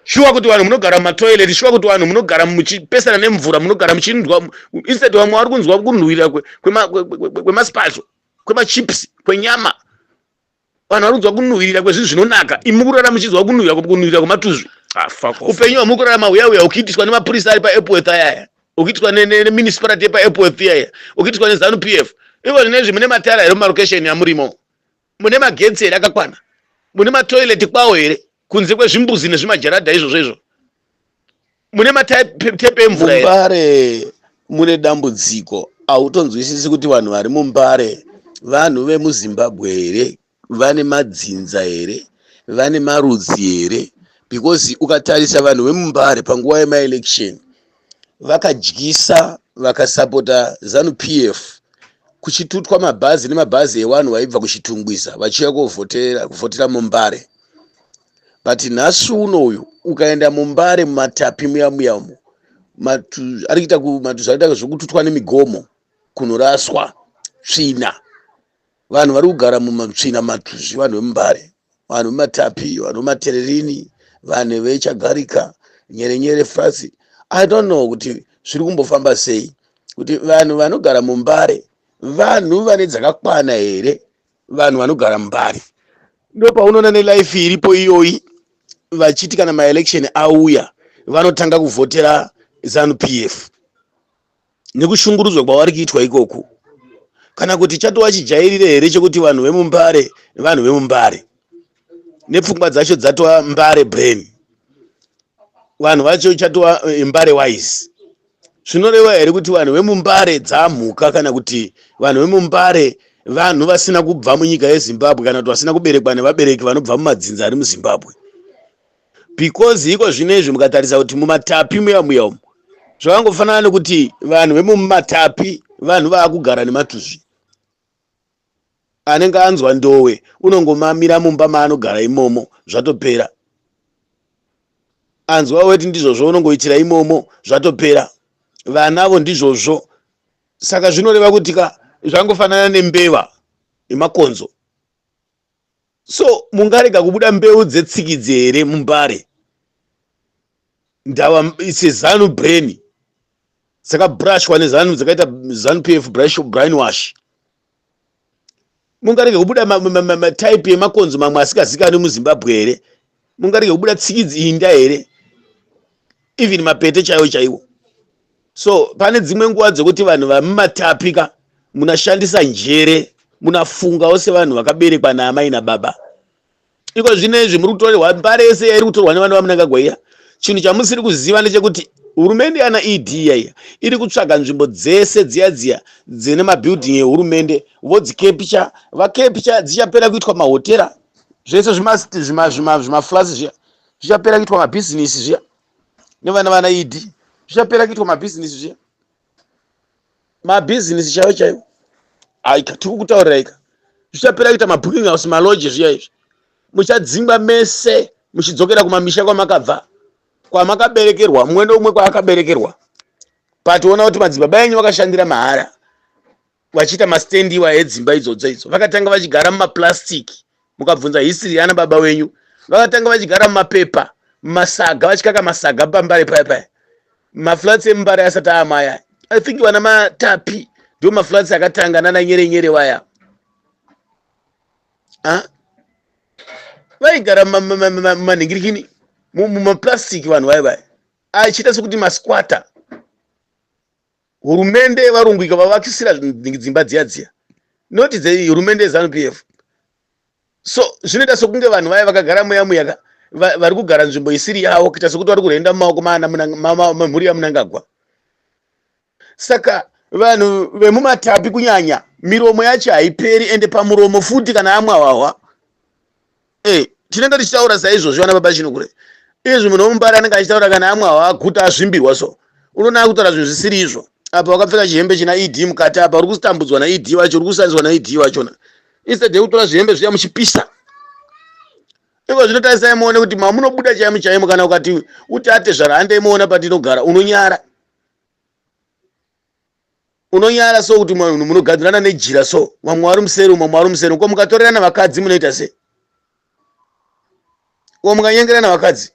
Shuwa kuti vanhu munogara mumatoilet, shuwa kuti vanhu munogara muchipesana nemvura, munogara muchinzwa, instead vamwe vari kunzwa kunhuhwirira kwemaspazo, kwemachips, kwenyama. Vanhu vari kunzwa kunhuhwirira kwezvinhu zvinonaka, imi kurara muchinzwa kunhuhwirira kwematuzvi. Ah, fuck off. Upenyu hwamukurarama huya huya ukiitiswa nemapurisa ari paEpworth ayaya, ukiitiswa nemunicipality yepaEpworth iyaya, ukiitiswa neZANU PF. Ivo zvinezvi mune matara here mumarokesheni amurimo? Mune magetsi here akakwana? Mune matoilet kwawo here, kunze kwezvimbuzi nezvimajaradha izvozvo izvo? Mune matepe emvura here? Mumbare mune dambudziko. Hautonzwisisi kuti vanhu vari muMbare vanhu vemuZimbabwe here, vane madzinza here, vane marudzi here, because ukatarisa vanhu vemuMbare panguva yemaelection vakadyisa, vakasapota ZANU PF, kuchitutwa mabhazi nemabhazi evanhu vaibva kuChitungwiza vachiuya kuvhotera muMbare. But nhasi unoyu ukaenda muMbare, mumatapi muya muya umu, ari kuita matuzvi arikuita zvekututwa nemigomo kunoraswa tsvina. Vanhu vari kugara mumatsvina, matuzvi, vanhu vemuMbare, vanhu vematapi, vanhu vematererini, vanhu vechagarika, Nyerenyere Flats. I don't know kuti zviri kumbofamba sei, kuti vanhu vanogara muMbare vanhu vane dzakakwana here. Vanhu vanogara muMbare, ndo paunoona nelife iripo iyoyi, vachiti kana maelection auya vanotanga kuvhotera ZANU PF nekushungurudzwa kwavari kuitwa ikoku. Kana kuti chatova chijairire here chekuti vanhu vemuMbare, vanhu vemuMbare nepfungwa dzacho dzatova Mbare brain, vanhu vacho chatova Mbare wise? Zvinoreva here kuti vanhu vemuMbare dzamhuka, kana kuti vanhu vemuMbare vanhu vasina kubva munyika yeZimbabwe, kana kuti vasina kuberekwa nevabereki vanobva mumadzinza ari muZimbabwe? Because iko zvino izvi mukatarisa kuti mumatapi muya muya umu, zvakangofanana nekuti vanhu vemumatapi vanhu vaakugara nematuzvi. Anenge anzwa ndowe unongomamira mumba maanogara imomo, zvatopera. Anzwa weti, ndizvozvo, unongoitira imomo, zvatopera. Vanavo ndizvozvo. Saka zvinoreva kuti ka zvangofanana nembeva nemakonzo. So mungarega kubuda mbeu dzetsikidzi here muMbare? Ndava seZANU brain dzakabrashwa neZANU, dzakaita ZANU PF brainwash. Mungarege kubuda matype emakonzo mamwe asingazikanwi muZimbabwe here? Mungarege kubuda tsikidzi, inda here, even mapete chaiwo chaiwo? So pane dzimwe nguva dzekuti vanhu vamumatapi ka, munashandisa njere, munafungawo sevanhu vakaberekwa naamai nababa. Iko zvino izvi muri kutorerwa Mbare yese yairi kutorwa nevanhu vaMnangagwa iya. Chinhu chamusiri kuziva ndechekuti hurumende yana ED iya iri kutsvaga nzvimbo dzese dziya dziya dzine mabuilding ehurumende, vodzicapture. Vacapture, dzichapera kuitwa mahotera zvese, zvimaflats zviya zvichapera kuitwa mabhizinisi zviya nevana vana ED. Zvichapera kuitwa mabhizinisi zviya, mabhizinisi chaiwo chaiwo. Aika, tiri kukutaurira ika, zvichapera kuita mabooking house, malodge zviya izvi. Muchadzingwa mese muchidzokera kumamisha kwamakabva, kwamakaberekerwa, mumwe neumwe kwaakaberekerwa. Pationa kuti madzibaba enyu vakashandira mahara vachiita mastendi iwa edzimba idzodzo idzo. Vakatanga vachigara mumaplastic. Mukabvunza history yana baba wenyu, vakatanga vachigara mumapepa, mumasaga, vachikaka masaga paMbare paya paya, maflats emuMbare asati aamaya. I think vana Matapi ndo maflats akatanga nana Nyerenyere waya. Vaigara mumanhingirikini, mumaplastic, vanhu vaya vaya achiita sekuti masquatter. Hurumende yevarungu ikavavakisira dzimba dziya dziya, noti dzehurumende yeZANU PF. So zvinoita sokunge vanhu vaya vakagara muya muya vari kugara nzvimbo isiri yavo, kuita sekuti vari kurenda mumaoko mamhuri yaMnangagwa. Saka vanhu vemumatapi kunyanya, miromo yacho haiperi, ende pamuromo futi kana amwa hwahwa. Tinenge tichitaura saizvozvo, vana baba Chinokure. Izvi munhu wemuMbare anenge achitaura kana amwe hwahwa, aguta, azvimbirwa. So unoona akutaura zvinhu zvisiri izvo. Apa wakapfeka chihembe china ED mukati, apa uri kutambudzwa naED wacho, uri kushandiswa naED wachona, instead yekutora zvihembe zviya muchipisa. Iko zvino tarisai muone kuti mamunobuda chaimo chaimo. Kana ukati uti atezvara handeimuona pandinogara, unonyara, unonyara. So kuti munhu munogadzirana nejira, so vamwe vari museri, vamwe vari museri, ko mukatorerana vakadzi munoita sei? Ko mukanyengerana vakadzi?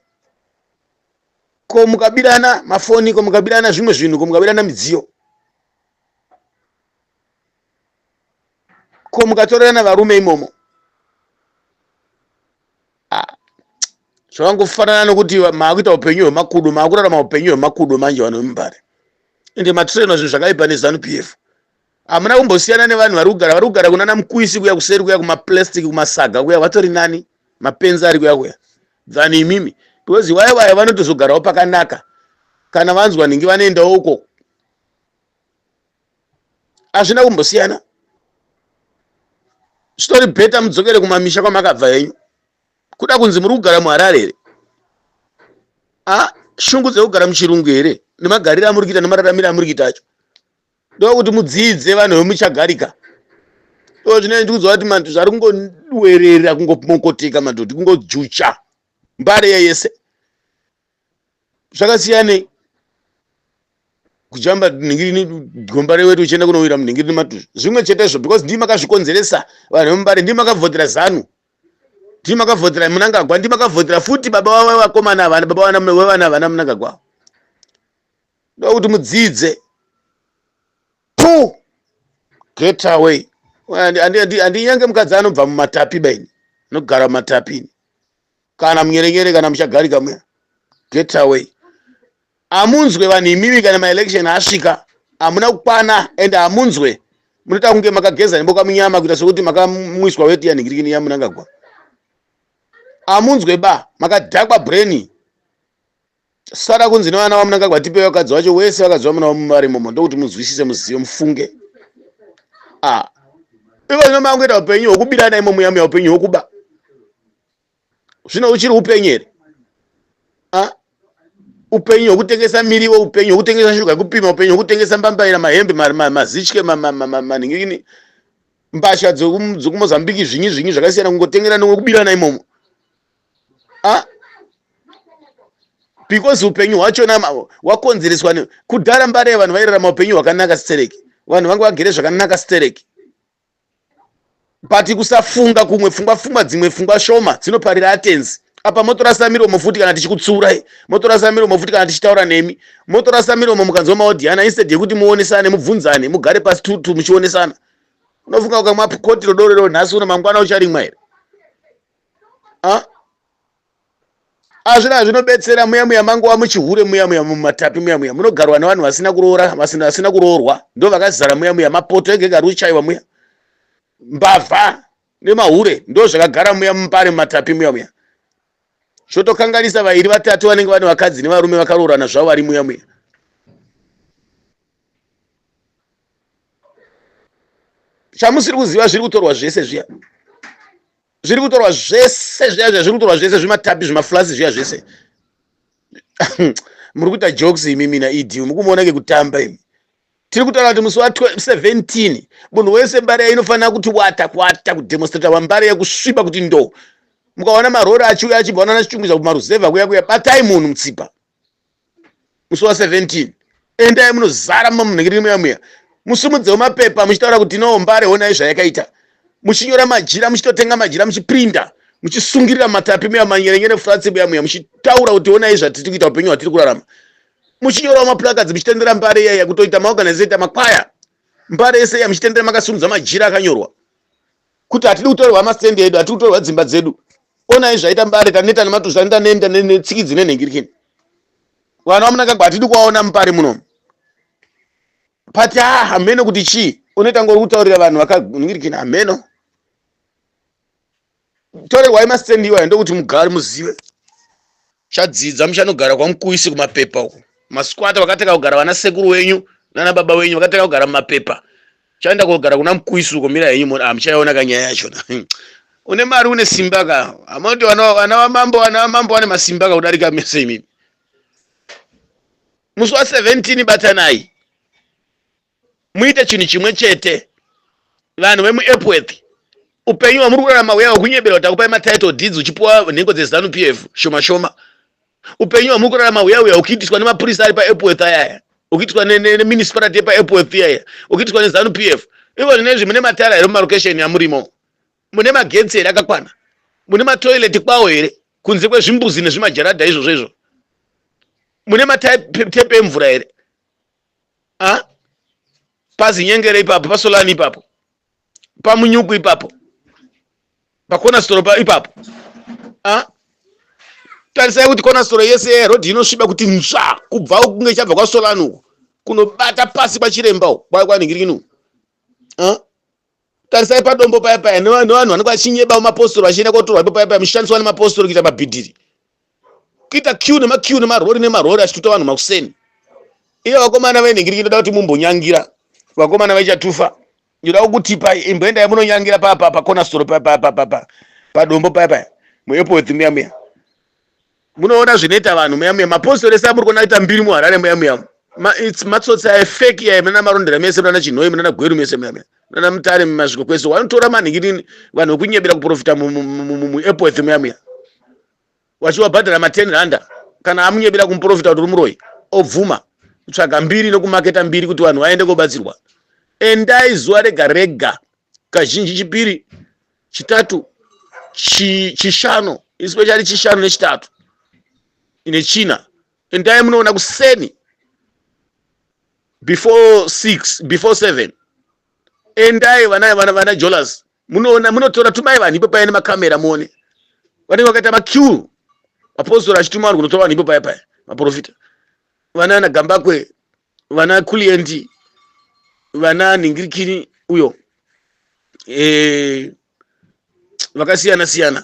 Ko mukabirana mafoni, ko mukabirana zvimwe zvinhu, ko mukabirana midziyo, ko mukatorerana varume imomo. Ah, zvakangofanana nokuti maakuita upenyu hwemakudo, maakurarama upenyu hwemakudo manje vanhu vemumbare. Ende matrainwa zvinhu zvakaipa nezanu PF. Hamuna kumbosiyana nevanhu vari kugara vari kugara kunana Mukuisi kuya kuseri kuya kumaplastic kumasaga kuya, vatori nani mapenzi ari kuya kuya than imimi, because waya waya vanotozogarawo pakanaka kana vanzwa nhingi vanoendawo uko. Hazvina kumbosiyana, zvitori better mudzokere kumamisha kwamakabva henyu. Kuda kunzi muri kugara muHarare here? A shungu dzekugara muchirungu here nemagariro amuri kuita nemararamiro amuri kuita acho? Ndokuti mudzidze vanhu vemuchagarika. Ndo zvinenge ndikuziva kuti mantu zvari kungowerera kungomokoteka madhodhi kungojucha mbare yese. Zvakasiyanei kujamba nhingirini gomba rewetu uchienda kunowira munhingirini matuzvi? Zvimwe chetezvo, because ndii makazvikonzeresa vanhu vemumbare, ndii makavhotera ZANU, ndii makavhotera Munangagwa, ndii makavhotera futi baba vevakomana avana baba vevana vana Munangagwa. Ndokuti mudzidze. Pu get away. Handinyange mukadzi anobva mumatapi baini, anogara mumatapi ini kana munyerenyere kana muchagarika muya. Get away. Hamunzwe vanhu imimi, kana maelection asvika hamuna kukwana and hamunzwe, munoita kunge makageza nemboka munyama, kuita sekuti makamwiswa weti yanhingirikini yaMunangagwa. Hamunzwe ba, makadhakwa brain. Sara kunzi nevana vaMunangagwa tipe vakadzi vacho wese, vakadzi vamuna vari imomo. Ndokuti munzwisise, muzive, mufunge. Ah, ivo zvino mangoita upenyu hwekubirana imo muya muya, upenyu hwekuba. Zvino uchiri upenyu here? Ah, upenyu hwekutengesa miriwo, upenyu hwekutengesa shuga yekupima, upenyu hwekutengesa mbambaira, mahembe, mazitye, manhingini, mbatya dzekuMozambiki, zvinyi zvinyi zvakasiyana, kungotengera nekubirana imomo. Ah, because upenyu hwachona wakonzereswa ne kudhara mbare vanhu vairarama upenyu hwakanaka stereki, vanhu vanga vagere zvakanaka stereki, but kusafunga kumwe, pfungwa pfungwa dzimwe pfungwa shoma dzinoparira atenzi. Apa motorasa miromo futi kana tichikutsuurai, motorasa miromo futi kana tichitaura nemi, motorasa miromo mukanzwa maodhiana instead yekuti muonesane, mubvunzane, mugare pasi tutu muchionesana. Unofunga ukamwa kotiro doro nhasi uno, mangwana ucharimwa here? Ah? Azvina zvinobetsera muya muya mangova muchihure muya muya mumatapi muya muya munogarwa nevanhu vasina kuroora, vasina kuroorwa ndo vakazara muya muya, mapoto ega ega ari kuchaiwa muya, mbavha nemahure ndo zvakagara muya mupare mumatapi muya muya. Zvotokanganisa vairi vatatu vanenge vane vakadzi nevarume vakaroorana zvavo vari muya muya. Chamusiri kuziva, zviri kutorwa zvese zviya, zviri kutorwa zvese zviya zviya, zviri kutorwa zvese zvimatapi, zvimaflasi zviya zvese. Muri kuita jokes imi mina ED, mukumuona kekutamba imi. Tiri kutaura kuti musi wa17 munhu wese mbare inofanira kuti wata kwata kudemonstrata wambare yekusviba kuti ndo. Mukaona marori achiuya achibva onana Chitungwiza kumaruzevha kuya kuya, batai munhu mutsipa. Musi wa17 endai munozara mumunhingiriri muya muya, musumudzewo mapepa muchitaura kuti no, Mbare honai zvayakaita, muchinyora majira, muchitotenga majira, muchiprinda, muchisungirira matapi muya, manyerenyere furatsi muya muya, muchitaura kuti honai zvatiri kuita, upenyu hwatiri kurarama, muchinyorawo maplakadzi, muchitendera Mbare iyaya, kutoita maorganize makwaya Mbare yese iya, muchitendera makasimudza majira akanyorwa kuti hatidi kutorerwa mastendi edu, hatidi kutorerwa dzimba dzedu, onai zvaita Mbare, taneta nematuzi, taneta nenda netsikidzi nenhingirikini, vana vaMunangagwa hatidi kuvaona mupare munomu. Pati ha hameno kuti chii unoita ngori kutaurira vanhu vakanhingirikini, hameno torerwai mastendi iwayo, ndokuti mugare muzive chadzidza. Muchanogara kwaMukuisi kumapepa uko, masquatter vakatanga kugara vana sekuru wenyu nana baba wenyu vakatanga kugara mumapepa. Chaenda kogara kuna Mukuisi uko, mira henyu ah, muchaiona kanyaya yachona. Une mari, une simba ka, amunoti vana vamambo, vana vamambo vane masimba ka kudarika mese imimi. Musi wa17 batanai muite chinhu chimwe chete. Vanhu vemuEpworth, upenyu hwamuri kurarama uya hwekunyebera kuti akupai matitle deeds uchipiwa nhengo dzeZANU PF shoma shoma, upenyu hwamuri kurarama uya uya uchiitiswa nemapurisa ari paEpworth ayaya, uchiitiswa nemunicipality yepaEpworth iyaya, uchiitiswa neZANU PF. Ivo zvinezvi mune matara here mumarokesheni amurimo? Mune magetsi here akakwana? Mune matoilet kwawo here kunze kwezvimbuzi nezvimajaradha izvozvo izvo? Mune matepe emvura here? A paZinyengere ipapo, paSolani ipapo, paMunyuku ipapo, paKonastoro ipapo. A tarisai kuti Konastoro yese yerodhi inosviba kuti nzva kubva kunge chabva kwaSolani uku kunobata pasi kwaChiremba uku kwanhingirikini uku. Tarisai padombo paya paya nevanhu vanenge vachinyeba mapostori vachienda kotorwa ipo paya paya, muchishandiswa nemapostori kuita mabhidhiri, kuita q nemaq nemarori nemarori achituta vanhu makuseni. Iye vakomana venhingiriki, ndoda kuti mumbonyangira vakomana vechatufa. Ndoda kukutipa, imboendai munonyangira pakonastoro, padombo paya paya, muEpworth muya muya. Munoona zvinoita vanhu muya muya. Mapostori ese amuri kuona ita mbiri muHarare muya muya, its matsotsi aya, fake aya. Munana Marondera mese, munana Chinhoyi, munana Gweru mese muya muya, munana Mutare, mumasviko kwese, vanotora manhingirini vanhu vekunyebera kuprofita muEpworth muya muya, vachivabhadhara ma10 randa. Kana amunyebera kumuprofita kuti uri muroyi, obvuma kutsvaga mbiri nekumaketa mbiri kuti vanhu vaende kobatsirwa. Endai zuva rega rega, kazhinji Chipiri, Chitatu, Chishanu, especially Chishanu neChitatu neChina. Endai munoona kuseni before 6, before 7. Endai vana vana vana Jolas, munoona, munotora, tumai vanhu ipo paya nemakamera, muone vanenge vakaita maqueue, apostori achituma vanhu kunotora vanhu ipo paya paya, maprofita vana Gambakwe, vana Kuliendi, vana Ningirikini uyo, vakasiyana siyana.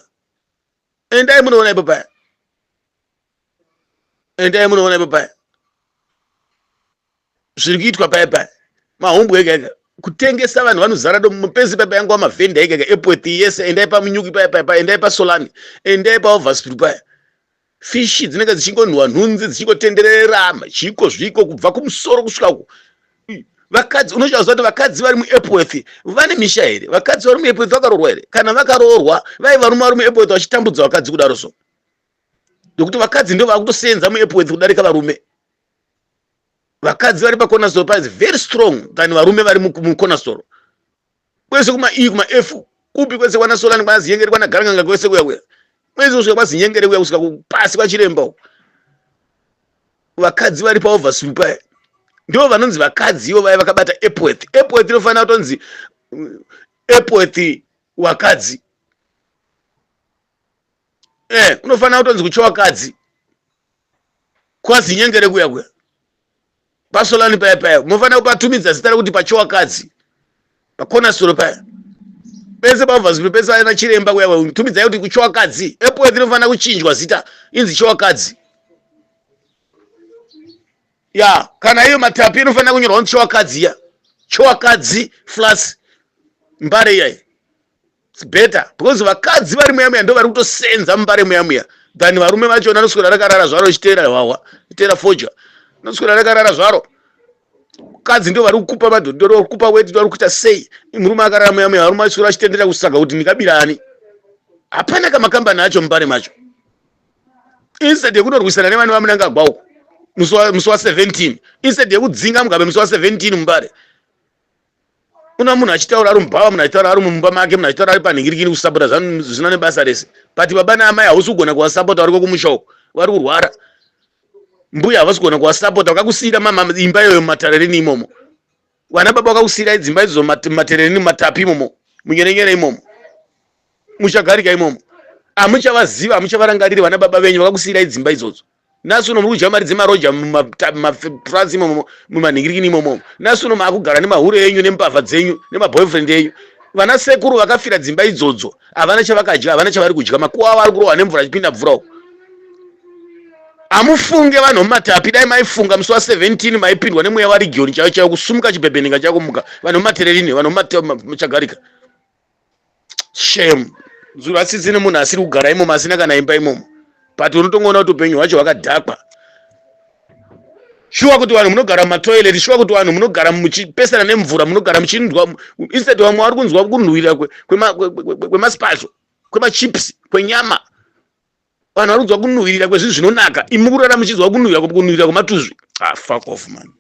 Endai munoona ipo paya, endai munoona ipo paya zviri kuitwa paya paya. Mahumbwe ega ega, kutengesa vanhu vanozara mupesi paya paya, nguva mavhenda ega ega. Epworth yese, endai paMunyuki paya paya paya, endai paSolani, endai paOverspill paya. Fishi dzinenge dzichingonhuhwa, nhunzi dzichingotenderera, chiko zviko kubva kumusoro kusvika uko. Vakadzi, unochaziva kuti vakadzi vari muEpworth vane misha here? Vakadzi vari muEpworth vakaroorwa here? Kana vakaroorwa, vai varume vari muEpworth vachitambudza vakadzi kudaro so, nekuti vakadzi ndo vakutosenza muEpworth kudarika varume. Vakadzi vari paCornerstone pa is very strong than varume vari muCornerstone kwese, kuma E, kuma F, kupi kwese, kwana Solani, kwana Zinyengere, kwana Garanganga kwese kuya kuya, kwese kusvika kwaZinyengere kuya, kusvika pasi kwaChiremba uko. Vakadzi vari paOverspill paya ndo vanonzi vakadzi ivo vaya vakabata Epworth. Epworth inofanira kutonzi Epworth wakadzi. Unofanira kutonzi kuchowakadzi kwaZinyengere kuya kuya, paSolani paya paya. Munofanira kupatumidza zita rekuti pachowakadzi, paCornerstone paya pese, paOverspill pese, aina Chiremba kuya, tumidzai kuti kuchowakadzi. Epworth inofanira kuchinjwa zita, inzi Chowakadzi. Ya, kana iyo Matapi inofanira kunyorwa kunzi Chowakadzi ya Chowakadzi Flats, Mbare iyai. It's better because vakadzi vari muya muya ndo vari kutosenza muMbare muya muya than varume vachona. Anoswera rakarara zvaro chiteera hwahwa, chiteera fodya, noswera rakarara zvaro. Kadzi ndo vari kukupa madhodhi, ndo vari kukupa weti, ndo vari kuita sei. Murume akarara muya muya, varume vachiswera vachitenderera kusaga kuti ndingabira ani. Hapana kamakambani acho muMbare macho. Instead yekunorwisana nevanhu vaMnangagwa uko musi wa17, instead yekudzinga Mugabe musi wa17 muMbare, una munhu achitaura ari mubhawa, munhu achitaura ari mumba make, munhu achitaura ari panhingirikini, kusapota zvisina nebasa rese. But baba naamai hausi kugona kuvasapota, variko kumusha uko vari kurwara, mbuya havasi kugona kuvasapota, vakakusiyira imba iyoyo mumatarereni imomo. Vana baba vakakusiyirai dzimba idzodzo mumaterereni, mumatapi imomo, munyerenyere imomo, muchagarika imomo. Hamuchavaziva, hamuchavarangariri vana baba venyu vakakusiyirai dzimba idzodzo. Nhasi uno muri kudya mari dzemaroja mumafrance imomo, mumanhingirikini imomo. Nhasi uno maakugara nemahure enyu, nembavha dzenyu, nemaboyfriend enyu. Vana sekuru vakafira dzimba idzodzo havana chavakadya, havana chavari kudya. Makuva avo ari kurohwa nemvura, achipinda mvura uko. Hamufunge vanhu vemumatapi. Dai maifunga musi wa17, maipindwa nemweya waregioni chaiyo chaiyo, kusumuka chibhebhenenga chakumuka. Vanhu vematererini, vanhu vemuchagarika, shame. Zuro tsitsi nemunhu asiri kugara imomo, asina kana imba imomo, but unotongoona kuti upenyu hwacho hwakadhakwa. Shuwa kuti vanhu munogara mumatoilet, shuwa kuti vanhu munogara muchipesana nemvura, munogara muchinzwa, instead vamwe vari kunzwa kunhuhwira kwemaspazo, kwemachips, kwenyama. Vanhu vari kunzwa kunhuhwirira kwezvinhu zvinonaka, imi kurara muchinzwa kunhuhwira, kunhuhwira kwematuzvi. Ah, fuck off, man.